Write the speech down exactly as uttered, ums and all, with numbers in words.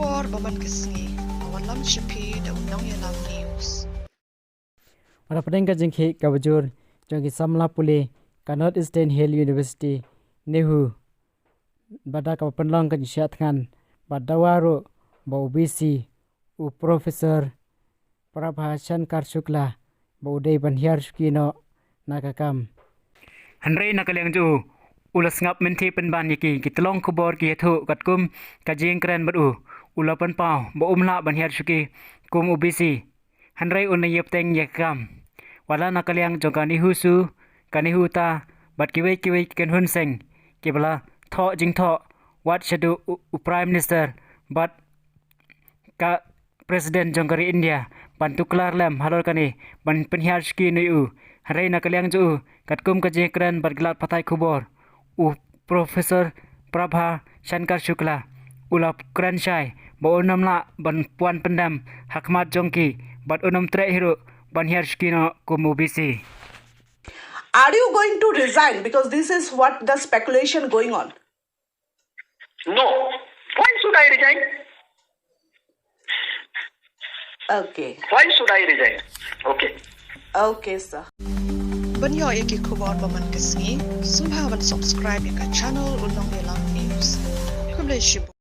Por ba man ka sngi, a wallam shapi da u Nongïalam News. Ora pdeng ka jingkhih ka bajur jong ki samla pule ka North Eastern Hill University, NEHU, bad da kaba pynlong ka jingshah thngan bad dawa ruh ba u B C, u Professor Prabha Shankar Shukla, ba u dei ban hiar shuki noh na ka kam. Hynrei na ka liang jong u, u la sngap mynthi pynban ïa ki, ki tyllong khubor ki ïathuh katkum ka jingkren bad u. U la pynpaw ba um lah ban hiar shuki kum u B C. Hynrei u nang ïa bteng ïa ka kam. Wat la na ka liang jong ka NEHUSU, ka NEHUTA, bad kiwei kiwei ki kynhun seng kiba la thoh jingthoh wat shaduh u, u Prime Minister bad ka President jong ka ri India ban tuklar lem halor kane ban pynhiar shuki noh ïa u. Hynrei na ka liang jong u, katkum ka jingkren bad ki lad pathai khubor, u Professor Prabha Shankar Shukla u la kren shai ba un ym lah ban wan pyndem ha khmat jong ki bad un ym treh hi ruh ban hiar shuki noh kum u B C. Are you going to resign? Because this is what the speculation going on. No. Why should I resign? Okay. Why should I resign? Okay. Okay, sir. Ban ïoh ïa ki khubor ba man ka sngi, sngewbha ban subscribe ïa ka channel U Nongïalam News. Khublei shibun.